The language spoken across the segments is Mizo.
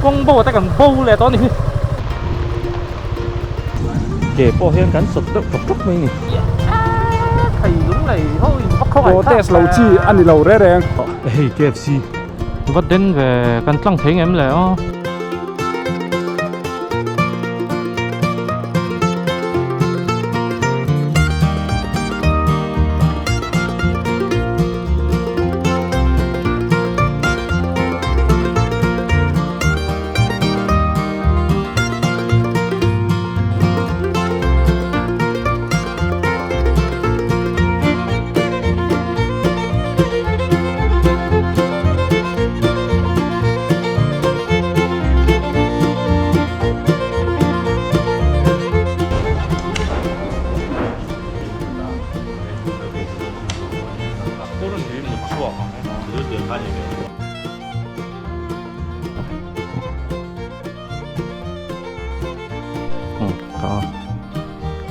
Kawng bo ah te kan bo leh tawh a ni hi. Ke pawh hian kan sawt deuh tawk tawk mai a ni. Protest lo chi a ni lo reng reng. Hei KFC va den ve kan tlang thei ngem le aw.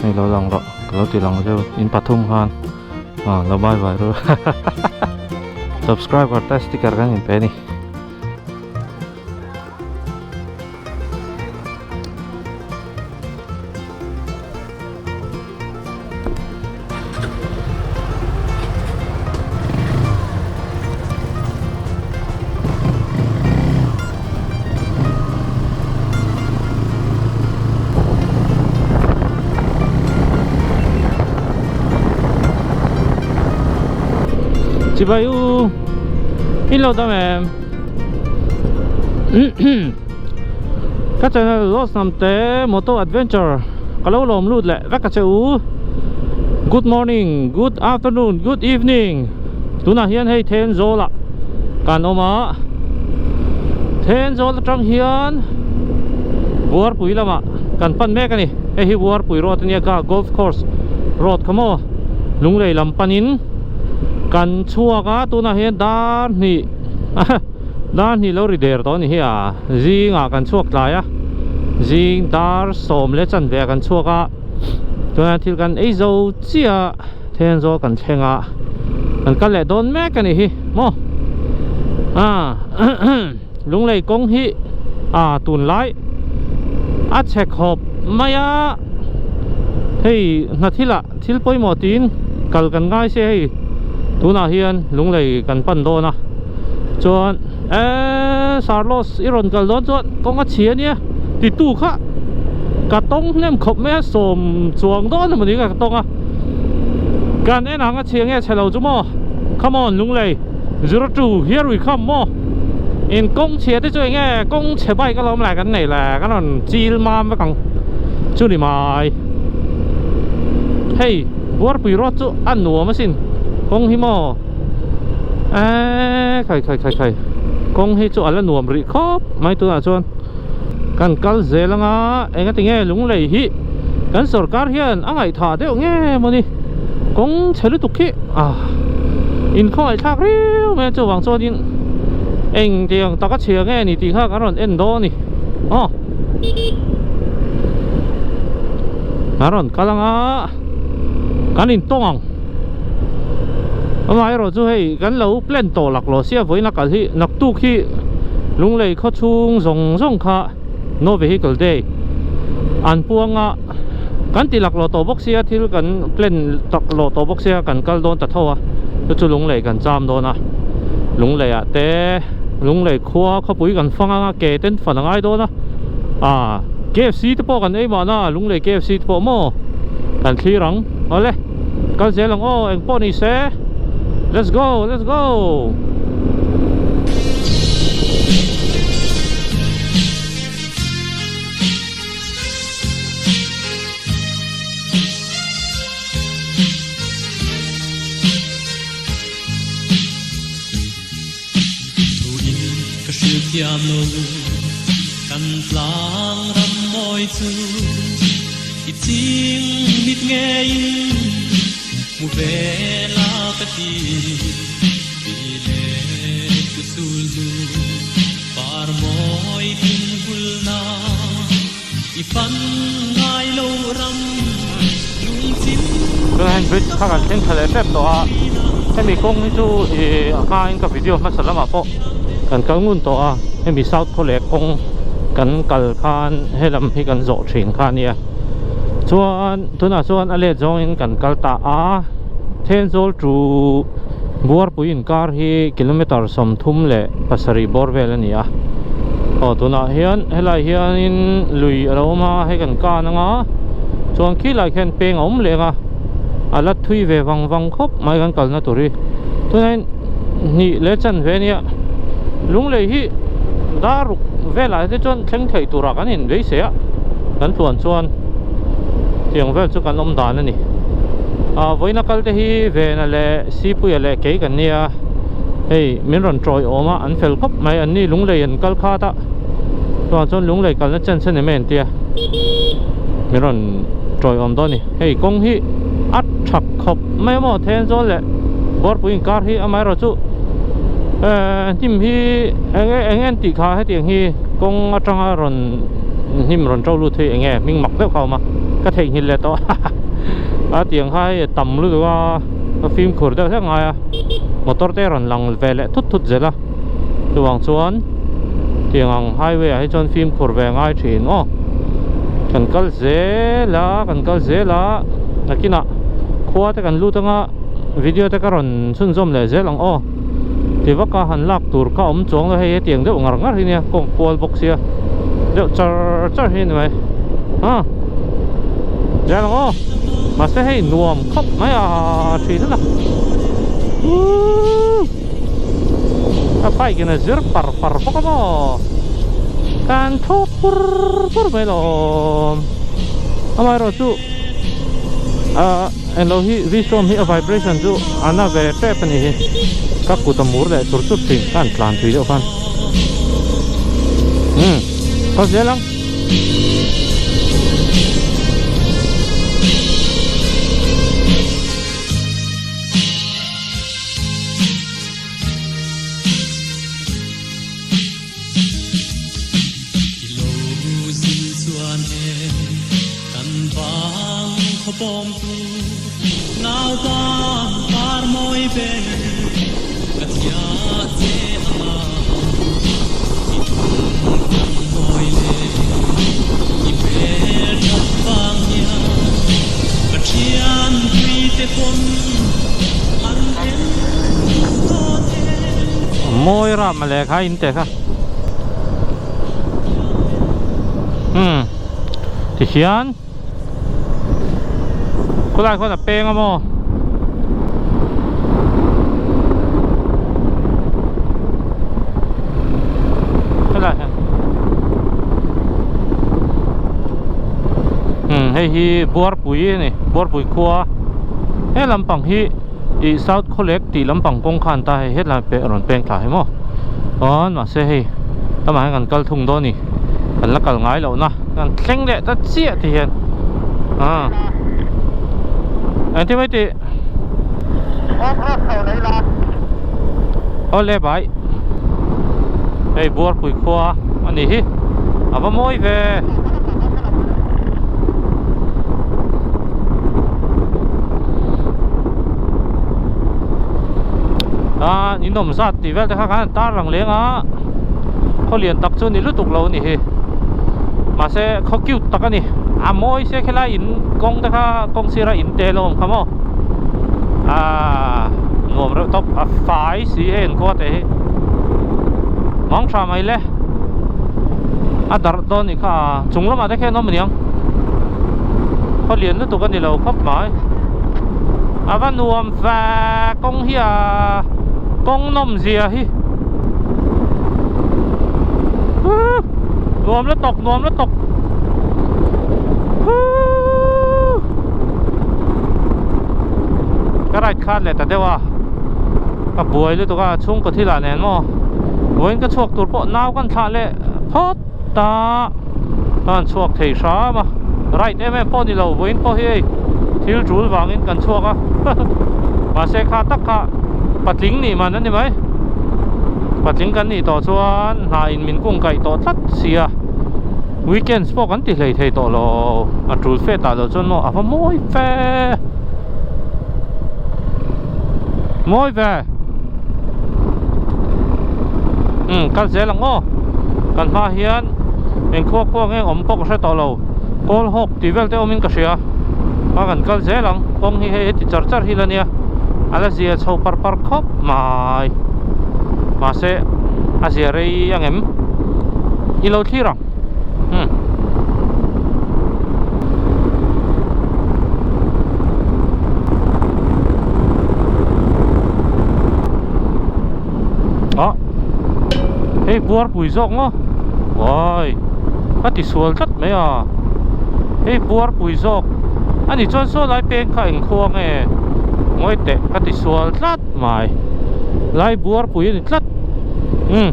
Hei lo lang rawh ka lo ti lang zeuh in pathum khan ah lo bye bye ru subscriber te sticker kan inpe a ni. Chibai u in lo dam em ka channel Lost Nam te Moto Adventure ka lo lawm lut leh vek a che u Good morning good afternoon good evening tunah hian hei Thenzawl ah kan awm a Thenzawl atang hian Buarpui lamah kan pan mek a ni hei hi Buarpui road ania ka golf course road kha maw Lunglei lam panin kan chhuak a tunah hian dar hnih dar hnih lo ri der tawh a ni hi a zingah kan chhuak tlai a zing dar sawm leh chanve ah kan chhuak a tunah thil kan ei zo chiah a Thenzawl kan thleng a kan kal leh dawn mek a ni hi maw a Lunglei kawng hi a tunlai a chhe khawp mai a hei hna thil ah thil pawimawh tiin kal kan ngai se hei tunah hian Lunglei kan pan dawn a chuan eee Sarlos i rawn kal dawn chuan kawng a chhia ania titu kha ka tawng hnem khawp mai a sawm chuang dawn emaw ni ka tawng a kan en ang a chhia nge chhe lo chu maw come on Lunglei 02 here we come maw in kawng chhia te chu eng nge kawng chhe bike alawm le kan nei le kan rawn chil mam vek ang chu ni mai hei Buarpui road chu a nuam asin kawng hi maw eee khai khai khai khai kawng hi chu a la nuam rih khawp mai tunah chuan kan kal zel anga enga tinge Lunglei hi kan sorkar hian a ngaihthah deuh nge mawni kawng chhe lutuk hi ah inkhawngaihthlak riau mai a chuvang chuanin engtiang taka chhia nge ni tih kha kan rawn en dawn a ni aw kan rawn kal anga kan intawng ang amaherawh chu hei kan lo plan tawh laklawh sia vawiin a kal hi naktuk hi Lunglei khaw chhung zawng zawng kha no vehicle day an puang a kan ti laklawh tawh bawk sia thil kan plan tak lawh tawh bawk sia kan kal dawn ta tho a chu chu Lunglei kan cham dawn a Lunglei ah te Lunglei khua khawpui kan fang anga ke ten fan a ngai dawn a ah K_F_C te pawh kan ei mahna Lunglei K_F_C te pawh maw kan thlir ang awle kal zel ang aw engpawh ni se let's go let's go. Thuin ka hrilh thiam lo kan tlang ram mawi chu i ching mit ngeiin hmu ve la ka ti ti le ku sul hnu par mawi tin vul na i fan ngai lo ram lungchim Chuan bridge kha kan thleng tha leh hrep tawh a hemi kawng hi chu ih a hmain ka video hmasa lamah pawh kan kal ngun tawh a hemi south khawleh kawng. kan kal khan helam hi kan zawh thin kha a nia chuan tunah chuan a let zawngin kan kal ta a Thenzawl to Buarpui inkar hi kilometer 37 bawr vel a ni a aw tunah hian helai hianin lui a lo awm a hei kan kan anga chuan khilai khian peng a awm leng a a la thui ve vang vang khawp mai kan kalna tur hi tunah hian hnih leh chanve a nia lunglei hi dar ruk velah te chuan thleng theih turah kan inbeisei a kan tluan chuan tiang vel chu kan awm dan a ni ah vawiina kal te hi Vena leh Sipuia leh kei kan nia hei min rawn tawi awm a an fel khawp mai an ni lunglei an kal khat a chuan chuan lunglei kalna chance a ni mai an tia min rawn tawi awm dawn a ni hei kawng hi a tha khawp mai a maw Thenzawl leh Buarpui inkar hi amaherawh chu ehh hnim hi eng eng en tih kha hetiang hi kawng atanga rawn hnim rawn to lut hi eng nge hming mak deuh kha a awm a ka theihnghilh leh tawh a tiang kha hei a tam lutuk a ka fimkhur deuh hlek ngai a motor te rawn lang ve leh thut thut zel a chuvang chuan tiang ang highway ah hi chuan fimkhur ve ngai thin aw kan kal zel a kan kal zel a nakinah khua te kan lut anga video te ka rawn chhunzawm leh zel ang aw ti vak a han lak tur kha awm chuang lo hei hetiang deuh ngar ngar hi nia kawng kual bawk sia deuh char char hi a ni mai a zel ang aw mahse hei nuam khawp mai a thin a uuh a bike in a zir par par bawk a maw kan thlawk pur pur mai lawm amaherawhchu ah Englo hi V-strom hi a vibration chu a na ve tep a ni hi ka kut a mur leh chur chur thin ka han tlan tui deuh khan umm kal zel ang. I lo zin chuan e kan vang khaw pawm tu nau ban par mawi ber ka thia che anga i tum kan mawi le i hmel that vang hian ka thian pui te pawn an en dawn e. Mawi ram a lehkha in teh kha. Umm tihian khawlai khuan a peng a maw helai hian umm hei hi Buarpui a ni Buarpui khua he lampang hi Ih South Khawlek tih lampang kawng khan ta hei hetlai peh rawn peng thla hi maw chuan mahse hei lamah hian kan kal thung dawn a ni kan la kal ngai loh na kan thleng leh ta chiah ti hian ah engtin mai tih awle bai hei Buarpui khua a ni hi a va mawi ve. A in awm zat tih vel te kha khan an tar lang leng a khaw lian tak chu ni lutuk lo a ni hi mahse khaw cute tak a ni a mawi se khelai in kawng te kha kawng sira in te lo awm kha maw aaa nuam reuh tawp a fai si hei an khua te hi mang tha mai le a darh dawn a nih kha chung lamah te khian awm a niang khaw lian lutuk a ni lo khawp mai a va nuam ve kawng hi a kawng nawm zia hi nuam la tawk nuam la tawk ka ride khat leh ta deuh a ka buai lutuk a chhungkaw thil ah nen maw vawiin ka chhuak tur pawh nau kan thlah leh phawt ta ka han chhuak thei hram a right em em pawh ni lo vawiin pawh hi hei thil tul vangin kan chhuak a mahse kha tak kha patling nih man a ni mai patling kan nih tawh chuan hna in min kung kaih tawh tlat si a weekends pawh kan ti hlei thei tawh lo a tul fe tah loh chuan maw a va mawi fe mawi ve. Umm kal zel ang aw kan hma hian Eng khua khua nge awm pawh ka hre tawh lo. Kawlhawk tih vel te awmin ka hria. A kan kal zel ang. Kawng hi hei heti char char hi la nia. A la zia chho par par khawp mai. Mahse a zia rei ang em? I lo thlir ang. Hmm. Ah. Hei buarpui zawk maw? Uai. Ka ti sual tlat mai a. Hei buarpui zawk. Ani chuan saw lai peng kha eng khua nge? Ngawi teh ka ti sual tlat mai. Lai buarpui a ni tlat. Umm.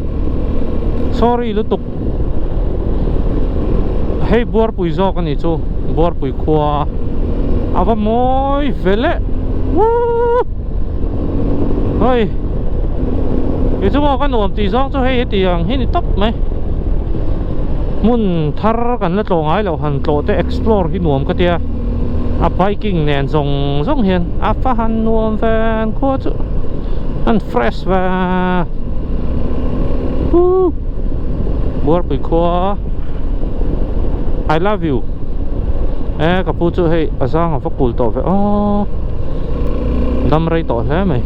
Sorry lutuk. Hei buarpui zawk a ni chu buarpui khua a va mawi ve le wuuu hei kei chu maw ka nuam tih zawng chu hei heti ang hi ni tawp mai hmun thar kan la tlawh ngai loh han tlawh te explore hi nuam ka tia a biking nen zawng zawng hian a fa han nuam ven khua chu an fresh ve huuu. Buarpui khua I love you e ka pu chu hei a zang a va kul tawh ve aw dam rei tawh hle mai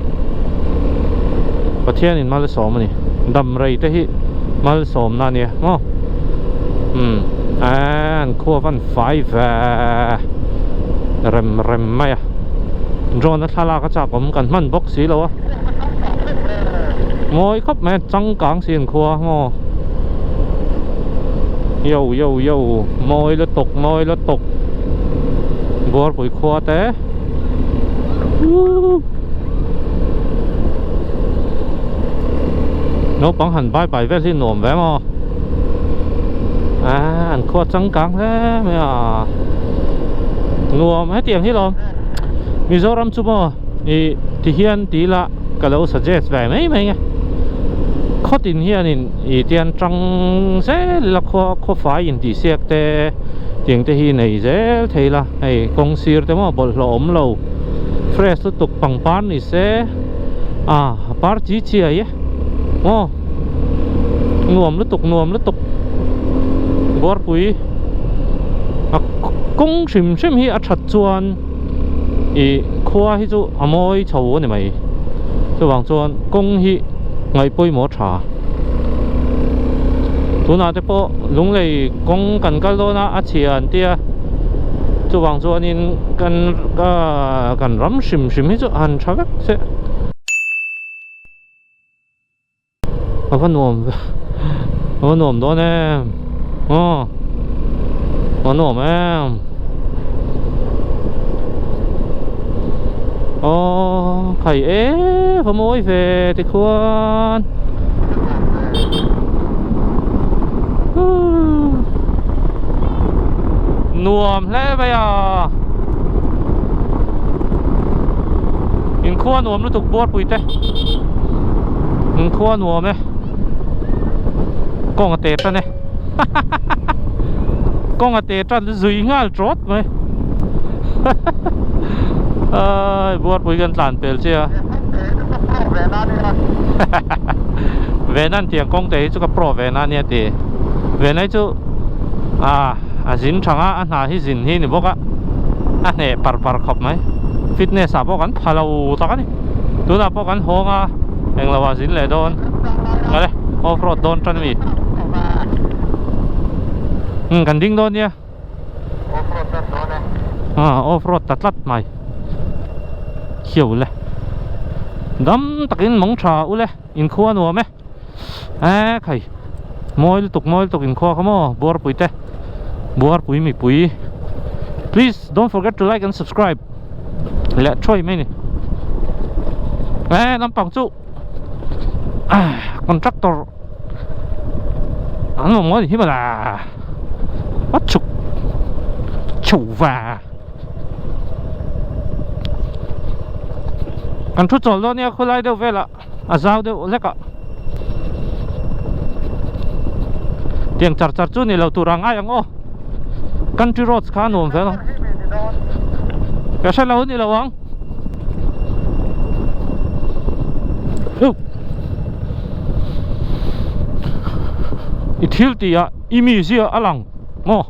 Pathianin malsawm a ni dam rei te hi malsawmna a nia maw umm e an khua van fai ve rem rem mai a drone a thlalak a chak awm kan hman bawk si lo a mawi khawp mai a changkang si an khua maw yo yo yo mawi lutuk mawi lutuk buarpui khua te uuh naupang han bai bai vel hi nuam ve maw a an khua changkang hle mai a nuam hetiang hi lawm Mizoram chu maw ih ti hian ti ila ka lo suggest ve mai mai nge khawtin hianin ih tian tang zel ila khaw khaw fai intih siak te tiang te hi nei zel thei ila hei kawng sir te maw bawlhhlawh awm lo fresh lutuk pangpar ni se ah a par chi chiai e maw nuam lutuk nuam lutuk buarpui a kawng hrim hrim hi a that chuan. Ih khua hi chu a mawi chho a ni mai chuvang chuan kawng hi ngaih pawimawh tha tunah te pawh lunglei kawng kan kal dawn a a chhia an tia chuvang chuanin kan kan ram hrim hrim hi chu han tha vek se. A va nuam ve a va nuam dawn em aw a nuam em aw khai e va mawi ve tikhuan nuam hle mai a inkhua nuam lutuk buarpui te. In khua nuam e kawng a te tan e kawng a te tan zui nghal trawt mai ai buarpui kan tlan pel che a ve nan tiang kawng te hi chu ka pro ve na ania ti ve nai chu a a zin thang a a hna hi zin hi ni bawk a a hneh par par khawp mai fitness ah pawh kan pha lo tak a ni. Tunah pawh kan hawng a, englo ah zin leh dawn. Ngale, off road dawn tan ami. Hmm, kan ding dawn nia. Off road tan dawn e. Ah, off road ta tlat mai. Khiau le. Dam takin mawng tha ule, inkhua nuam e. E khai, mawi lutuk mawi lutuk inkhua kha maw, buarpui te. Buarpui mipui. Please don't forget to like and subscribe. Leh thuai mai ni e lampang chu contractor an awm ngawi hi mala a chhuk chho va kan thu chawl dawn nia khawlai deuh velah a zau deuh lek a tiang char char chu ni lo tur ang ai ang aw country roads kha a nuam vel ang ka hre lo ni lo ang I thil tih ah i mizia a lang maw?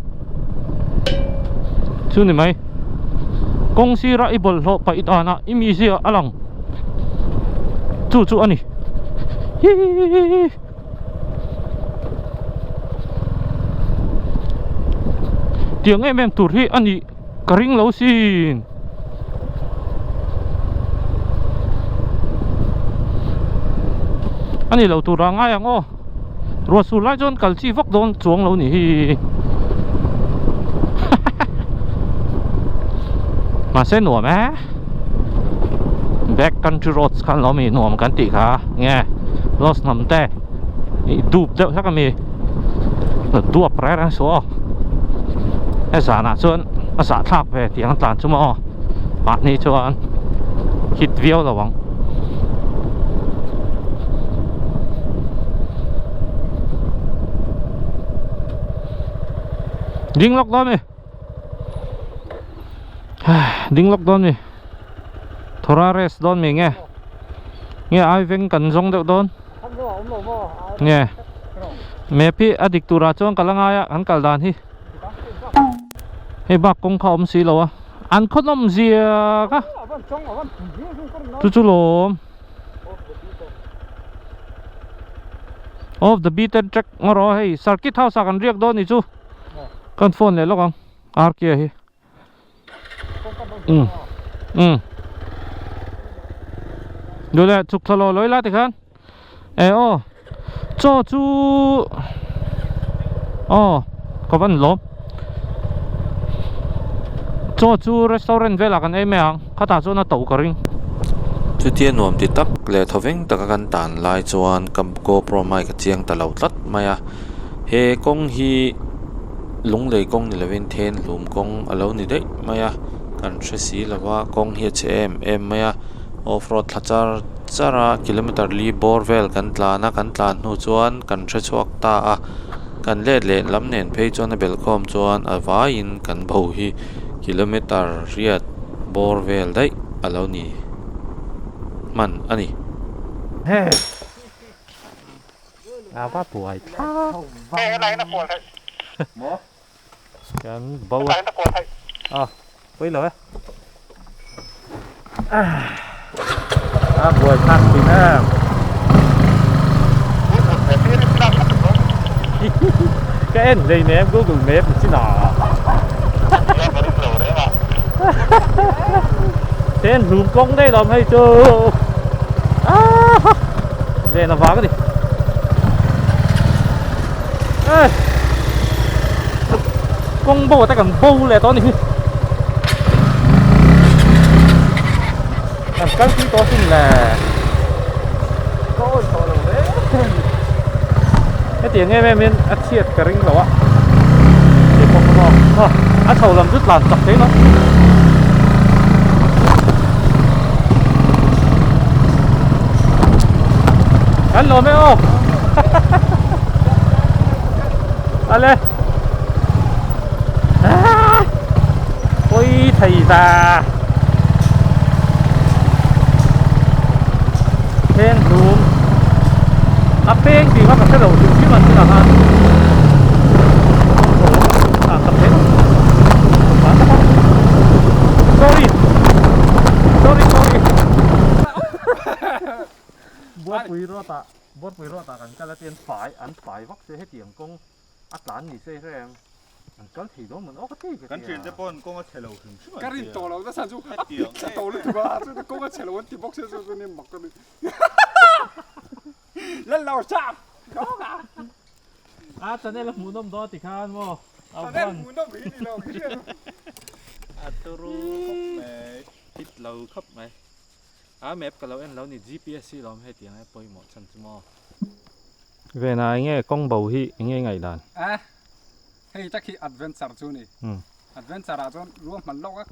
Chu ni mai. Kawng sira i bawlhhlawh paih danah i mizia a lang. Chu chu a ni. Hihihihi. Tiang em em tur hi a nih ka ring lo sin. A ni lo tur ah ngai ang aw. Ruah sur lai chuan kal chi vak dawn chuang lo ni hi. Mahse nuam e. Back country roads khan lo mi nuam kan tih kha nge Los hnam te ih dup deuh hlek a mi duap reng reng suh aw. He zanah chuan a zahthlak ve tih ang tlan chu maw mahni chuan hit viau lo ang. Ding lawk dawn mi ding lawk dawn mi thawra rest dawn mi nge nge ai veng kan zawng deuh dawn nge map hi a dik turah chuan ka la ngai a kan kal dan hi hei bak kawng kha awm si lo a an khaw nawm ziak a chu chu lawm off the beaten track ngaw rawh hei circuit house ah kan riak dawn ni chu kan phone leh lawk ang R K hi um um duh leh chhuk thla law lawi la tikhan e aw chaw chu aw ka van lawm chaw chu restaurant velah kan ei mai ang khatah chuan a to ka ring. Chutia nuam ti tak leh thawveng taka kan tan lai chuan ka GoPro mic a chiang ta lo tlat mai a he kawng hi lunglei kawng ni lovin then hlum kawng a lo ni daih mai a kan hre si lova kawng hi a chhe em em mai a off road thla char char a kilometer li bawr vel kan tlan a kan tlan hnu chuan kan hre chhuak ta a kan let leh lam nen phei chuan a belhkhawm chuan a vaiin kan bo hi kilometer riat bawr vel daih a lo ni hman a ni. A va buai thlak kan bo a a pawi lo e a buai thlak thin em ka en hlei nem google map ni chin ah then hlum kawng daih lawm hei chu a ha. Ven a vang a ni. Ê! Kawng bo te kan bo leh tawh a ni hi. Kan kal tui tawh sin le. Ka awi tawh lo hle. Hetiang em em in a chhiat ka ring lo a. Hei pawh ka maw. A chho lam chu tlan chak thei lo. Kan lawm e aw Ale Pui thei ta Then hlum A peng tih kha ka hre lo hrim hrim an tunah khan Sorry Sorry sorry Buarpui road ah Buarpui road ah kan kal a tian fai an fai vak se hetiang kawng a tlan ni se hreng an kal thei dawn mawn aw ka ti ka Kan thiante pawh an kawng a chhe lo hrim hrim an Ka rin tawh lo nasa chu a pik thla tawh lutuk a chu kawng a chhe lo an ti bawk sia chu chuan mak ka ni Lal lo chap A channel a hmuhnawm dawn ti khan maw Channel hmuhnawm hi ni lo khi hriat A turu khawp mai hit lo khawp mai a map ka lo en lo ni GPS hi lawm hetiang e pawimawh chhan chu maw Vena enge kawng bo hi enge ngaihdan A hei tak hi adventure chu ni adventure ah chuan ruahman lawk a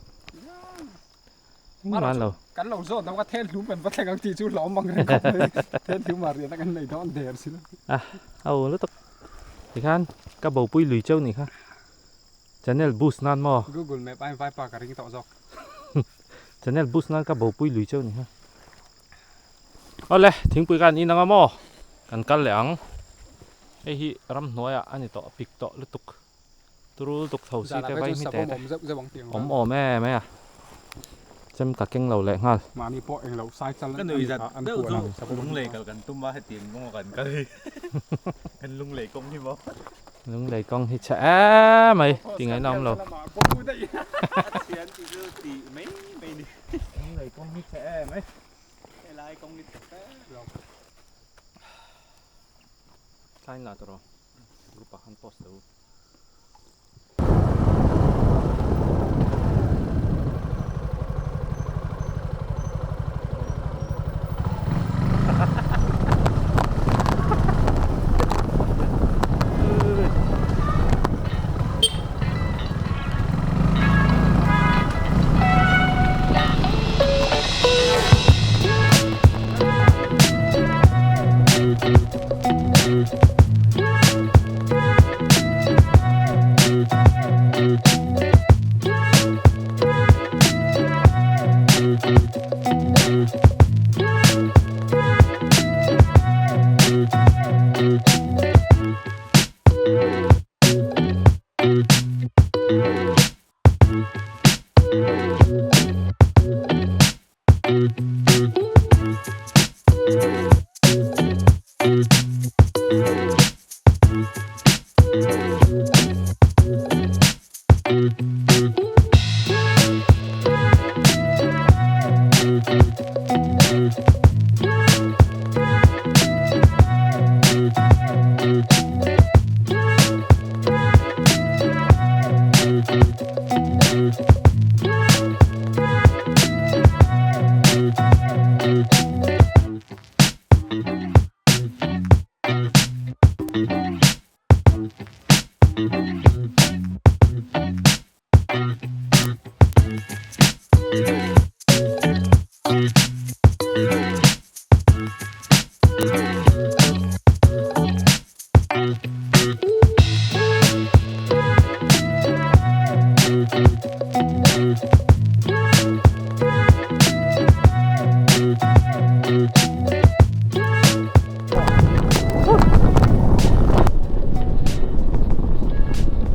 Engman lo. Kan lo zawt lo ka then hlum kan va thleng ang tih chu hlawm ang reng khawp mai. Then hlum ah rian a kan nei dawn der si lo. A a u lutuk. Tikhan ka bopui lui cheu nih kha. Channel boost nan maw? Google map aiin vaipa ka ring tawh zawk. Channel boost nan ka bopui lui cheu nih kha. Awle thingpui khan in anga maw? Kan kal leh ang. Hei hi ramhnuaiah a ni tawh pik tawh lutuk turu lutuk tho si te vai hmite te awm awm em mai a chem ka keng lo leh nghal. Mahni pawh englo sai chal Ka nui zat deuh chu lunglei kal kan tum a hetiang kawng a kan kal hi kan lunglei kawng hi maw. Lunglei kawng hi chhe em mai tih ngaihna awm lo. Thian tih chu tih mai mai ni. Lunglei kawng hi chhe em mai. Helai kawng hi chhe ber lo. Thlain la tawh rawh group ah khan post teh u.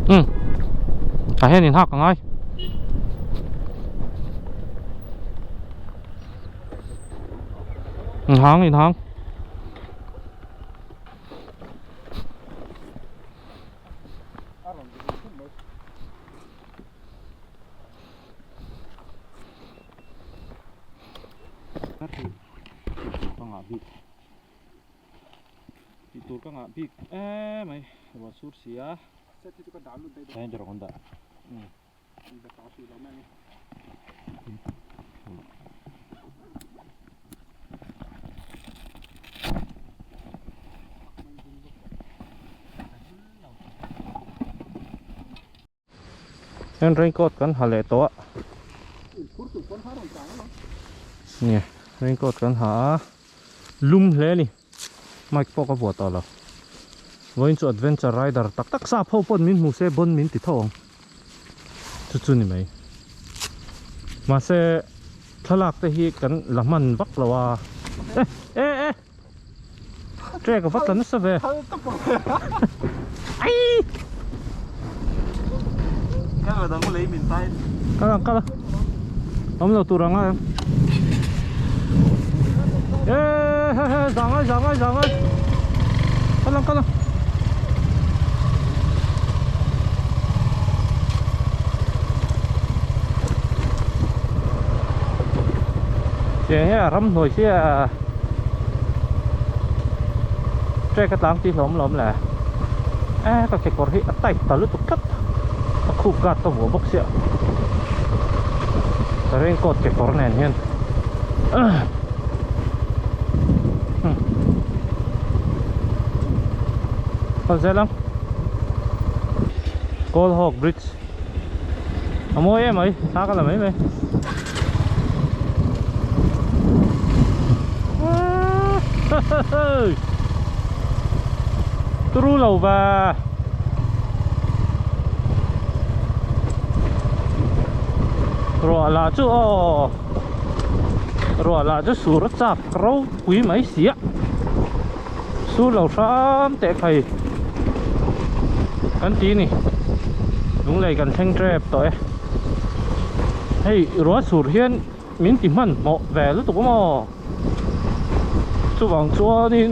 Um tah hian inhak a ngai inhang inhang Tih tur ka ngah bik em mai ruah sur si a. Hian raincoat kan ha leh tawh a nie raincoat kan ha a lum hle a ni mic pawh ka vuah tawh lo vawiin chu adventure rider tak tak sap ho pawn min hmu se bawn min ti tho ang chu chu ni mai mahse thlalak te hi kan la hman vak lo a e e e. Trek a va tla nasa ve. Ai! Kal ang kal ang. Awm lo tur ang a em. E he he zangai zangai zangai. Kal ang kal ang. Tiang hian ramhnuai hi a trek a tlang tih hlawm lawm le e ka kekawr hi a tight ta lutuk tlat a khup guard ka vuah bawk sia ka raincoat kekawr nen hian kal zel ang Kawlhawk bridge a mawi em mai thla ka la mai mai. Turu lo ve Ruah lah chu aw Ruah lah chu sur a chak ropui mai si a Sur lo hram teh khai. Kan ti ni Lunglei kan thleng tep tawh e hei ruah sur hian min ti hmanhmawh ve lutuk maw chuvang chuanin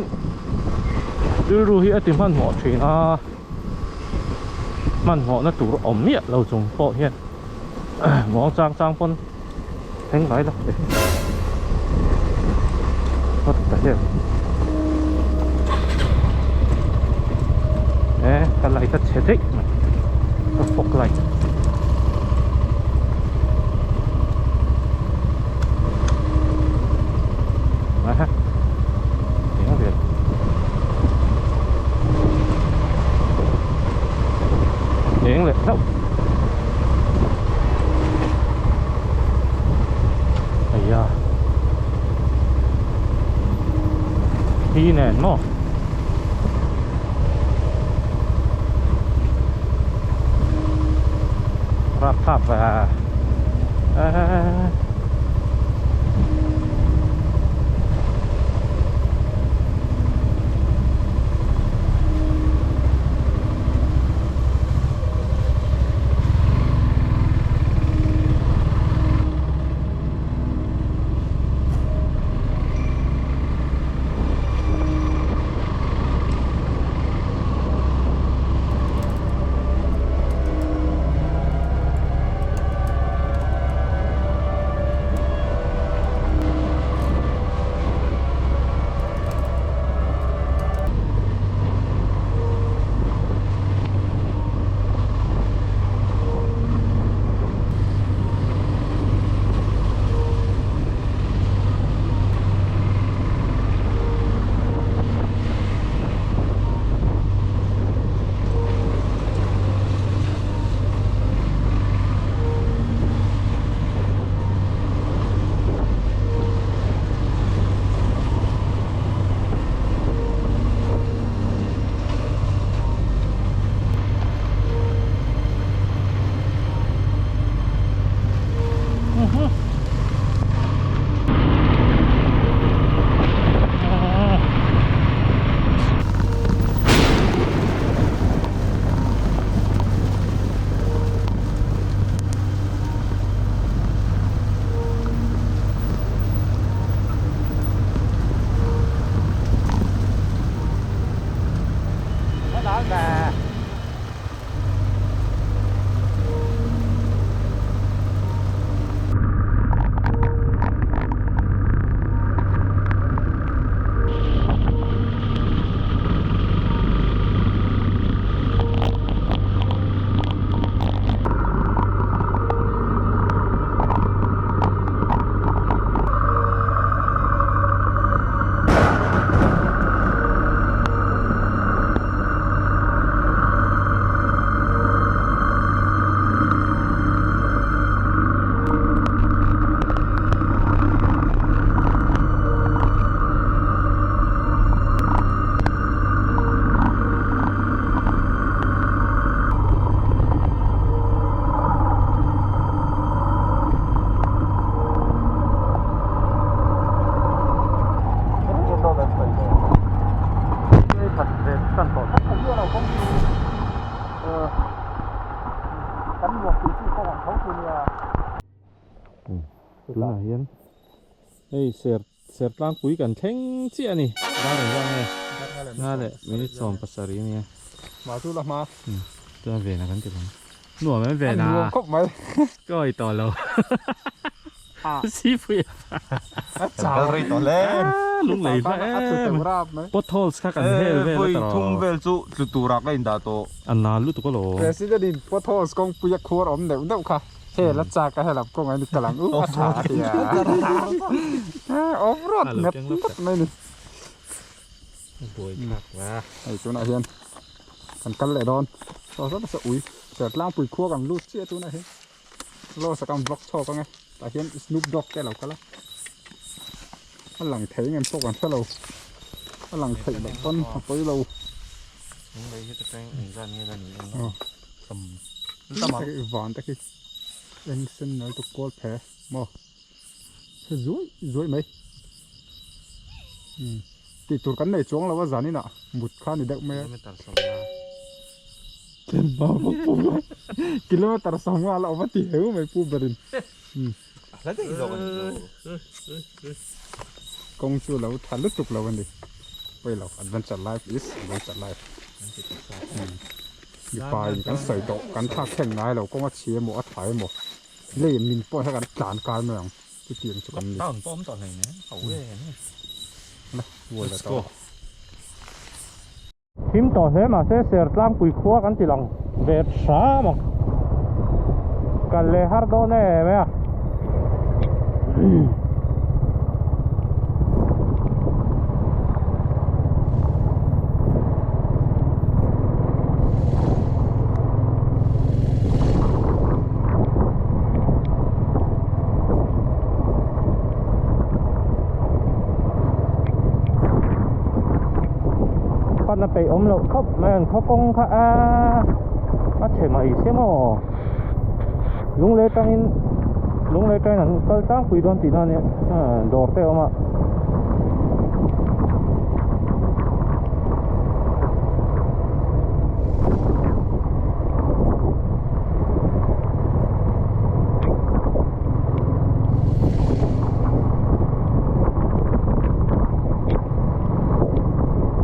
rilru hi a ti hmanhmawh thin a hmanhmawhna tur awm miah lo chung pawh hian muang chang chang pawn thleng ngai lo what the hell e ka light a chhe daih mai ka fog light aha eng vel eng leh hlauh Aya Thi nen maw Rap thlak ve a Tunah hian hei ser sertlangpui kan thleng chiah a ni dar engzah nge nga leh minute 17 a nia chuan vena kan ti ang nuam em vena ka awih tawh lo sipui a kal rei tawh hle lunglei hla em potholes kha kan hel vel a tawh thum vel chu tlu turah ka indah tawh a nal lutuk alawm president in potholes kawngpui a khuar awm neuh neuh kha Hel a chak a helam kawng a ni ka lang u a tha a tia off road nghat nghat mai ni buai thlak va hei tunah hian kan kal leh dawn saw saw nasa ui Sertlangpui khua kan lut chiah tunah hian Losa kan vlog chhawk ange tah hian Snoop Dogg te a lo kal a a lang thei ngem pawh kan hre lo a lang theih loh pawn a pawi lo Van te khi eng sen nal tuk kual phe maw se zuai zuai mai tih tur kan nei chuang lo a zanin ah mut kha a ni deuh mai a. Thlen hma vak pawh lo. Kilometer sawmnga la awm a ti heu mai pu berin. A hla daih zawk a ni lo. Kawng chu lo tha lutuk lo a ni. Pawi lo, adventure life is adventure life. Mipa in kan sawi tawh, kan thlak thlen ngai lo, kawng a chhi emaw a tha emaw, lei min pawh hian kan tlan kai mai ang, chutiang chu kan ni. Town pawh awm tawh hlei nen, ho em em. Let's go. Him tawh hle mahse Sertlangpui khua kan ti lang ve hram ang. Kal leh har dawn em e a. Pan a peih awm loh khawp mai an khaw kawng kha a a chhe mai se maw lunglei atangin lunglei atangin an kal tlangpui dawn tihna a nia dawr te a awm a.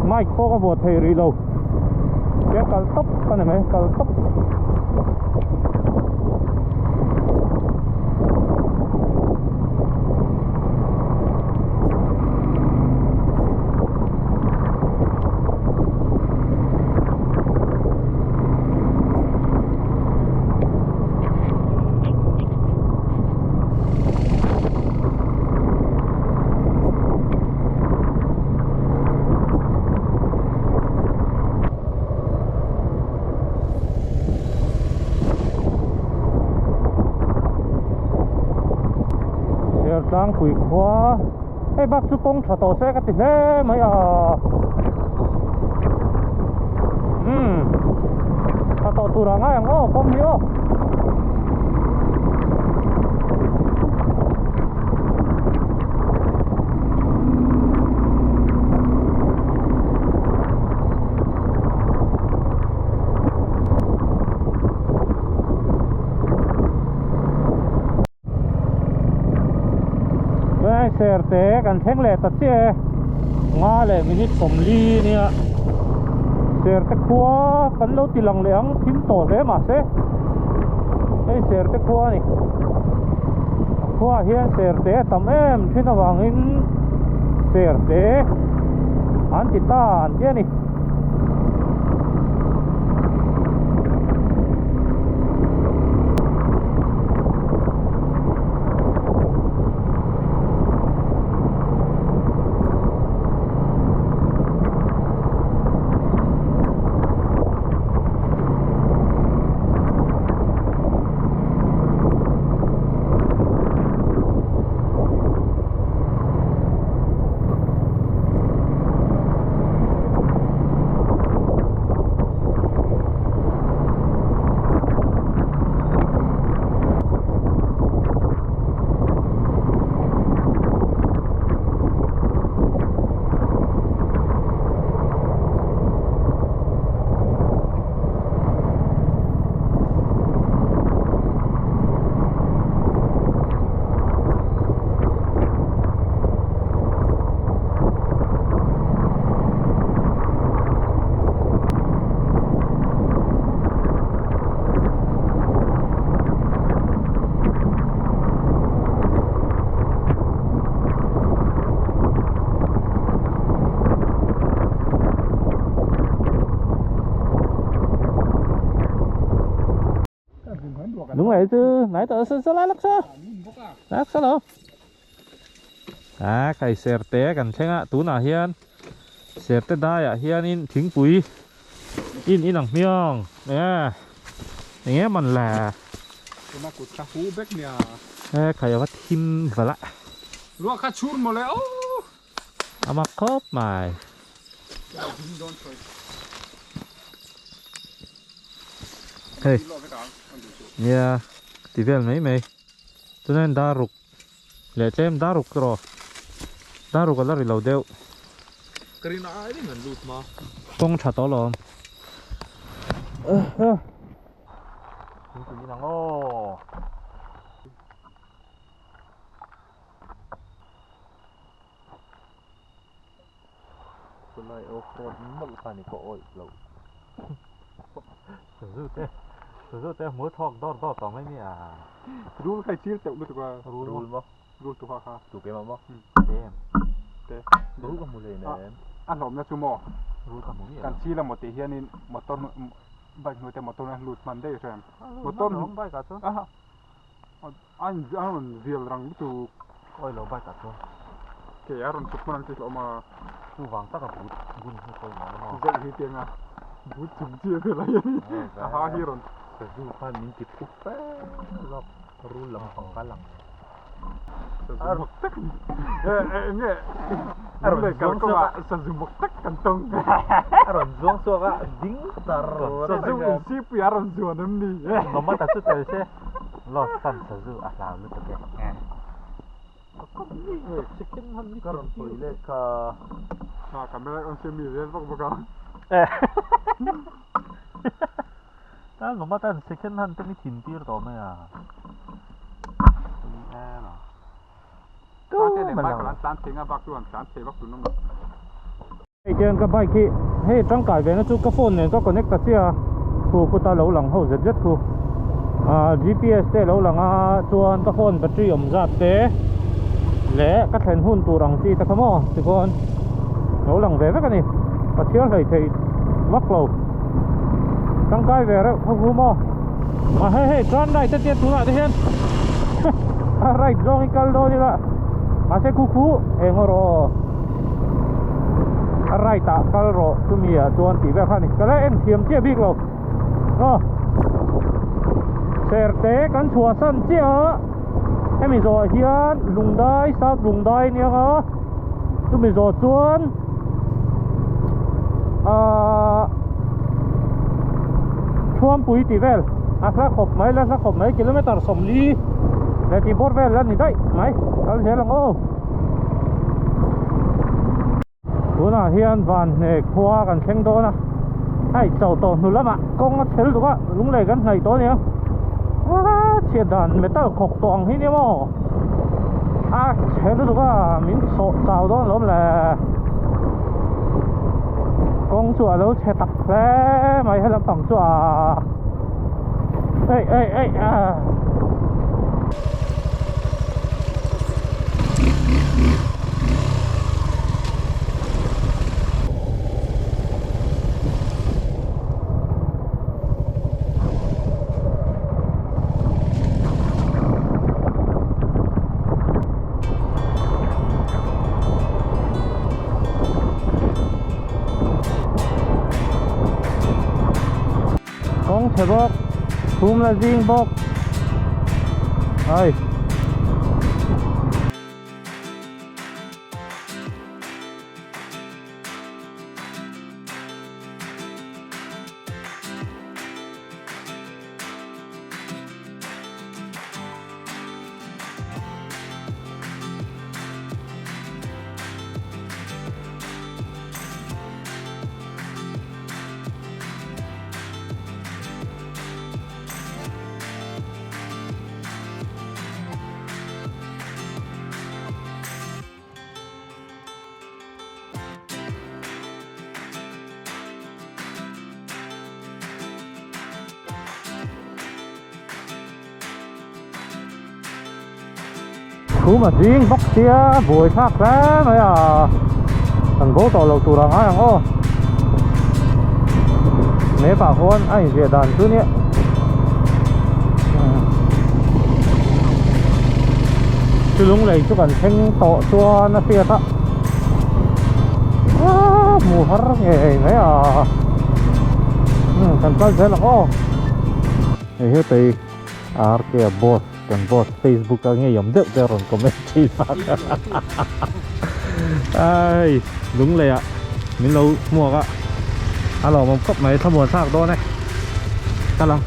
Mic pawh ka vuah thei rih lo tia kal tawp ka ni mai kal tawp. Tlangpui khua hei bak chu kawng tha tawh se ka ti hle mai a umm tha tawh tur ah ngai ang aw kawng hi aw. Tunah Serte kan thleng leh ta chiah e nga leh minute sawmli nia Serte khua kan lo ti lang leh ang thim tawh hle mahse hei Serte khua a ni a khuaah hian Serte a tam em thin avangin Serte an ti ta an ti a ni. Đúng rồi chứ, nãy tao sẽ lái lắc sao? Lắc sao đâu? À, cái xe té cần thế ạ, tú nào hiền. Xe té đai ạ hiền in thính quý. In in ang miang. Nè. Nghe mình là Ê, khai ở thim và lại. Lúa khá chun mà lẽ. À mà khớp mày. Hey. Yeah, tí vel mai mai. Chuan daruk leh tlem daruk erawh daruk a la ri lo deuh. Ka rin ai ding an lut ma. Kawng tha tawh lo awm. Thingpui in ang aw. Tunlai off road mawlh kha ni pawh awih loh. Sazu te sazu te hmul thawk dawt dawt tawh mai nia. Rul kha i chil teuh lutuk a. Rul maw? Rul tu kha kha. Tu keimah maw? Em. Te. Rul ka hmu hleinem. A hlawmna chu maw? Rul ka hmu miah lo. Kan chil a maw tih hianin motor bike hnute motor a lut hman daih reng. Motor bike ah chuan. Aha. A in a rawn vial rang lutuk. Awi lo bike ah chuan. Ke a rawn chhuk hman ang tih hlawm a. Chuvang taka but bun hi pawimawh a maw. Zeuh hi tiang a but chung chiah vel a hian a ha hi rawn. Sazu khan min ti phup fe zawk rul lam pang kal ang. Sazu mak tak a ni. Eng nge lung kal kawngah sazu mak tak kan tawng. A rawn zuang chhuak a ding tar. Sazu insipui a rawn zuan em ni. Mamata chu tel se. Lost khan sazu a hlau lutuk e. Ka rawn hawi let kha. Ha camera on se mi vel vak vak a. Tan mamata an second hand te mi thin tir tawh mai a. Tlan te leh bike an tlan thei nga bak chu an tlan thei vak tun awm lo. Hei tiang ka bike hi hei tangkai ve na chu ka phone nen ka connect ta chiah a khu khuta lo lang ho zet zet khu ah gps te lo lang a chuan ka phone battery awm zat te leh ka thlen hun tur ang chi te kha maw tikhawn lo lang ve vek a ni ka chhiar hlei thei vak lo tangkai ve reuh kha khu maw a hei hei chuan right te tia tunah te hian a right zawng hi kal dawn ila mahse khu khu eng erawh aw. A right ah kal rawh chumi ah chuan tih vel kha a ni ka la en thiam chiah bik lo aw serte kan chhuah san chiah a hemi zawh ah hian lungdai south lungdai a nia nga chumi zawh chuan ahh thuampui tih vel a hla khawp mai la hla khawp mai kilometer 40 leh tih bawr vel a ni daih mai kal zel ang aw. Tunah hian Vanhne khua kan thleng dawn a, hei chauh tawh hnu lamah kawng a chhel duk a, lunglei kan hnaih tawh ania. Aaa chhiat dan metal khawk tawh ang hi nia maw? A chhe lutuk a, min sawh chau dawn lawm le. Kawng chu a lo chhe tak hle mai he lampang chu a ei ei ei a. Kawng chhe bawk thum la zing bawk ai. Chhum a zing bawk sia buai thlak hle mai a kan bo tawh lo tur ang ngai ang aw map ah khuan a inziah dan chu nia chu lunglei chu kan thleng tawh chuan a hriat a hmuh har ngei mai a kan kal zel ang aw hei hetei RK a boss kan boss Facebook a ngei awm deuh te a rawn comment thin a ai lunglei ah min lo hmuak a a lawmawm khawp mai thlamuan thlak dawn e kal ang.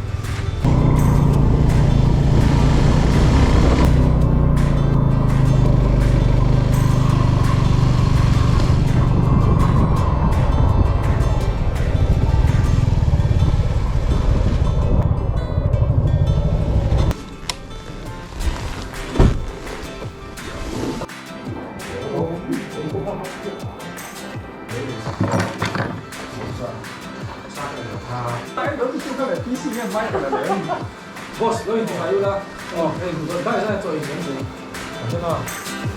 Boss, lo in thai ula. Oh, hei, dai sai chaw in kan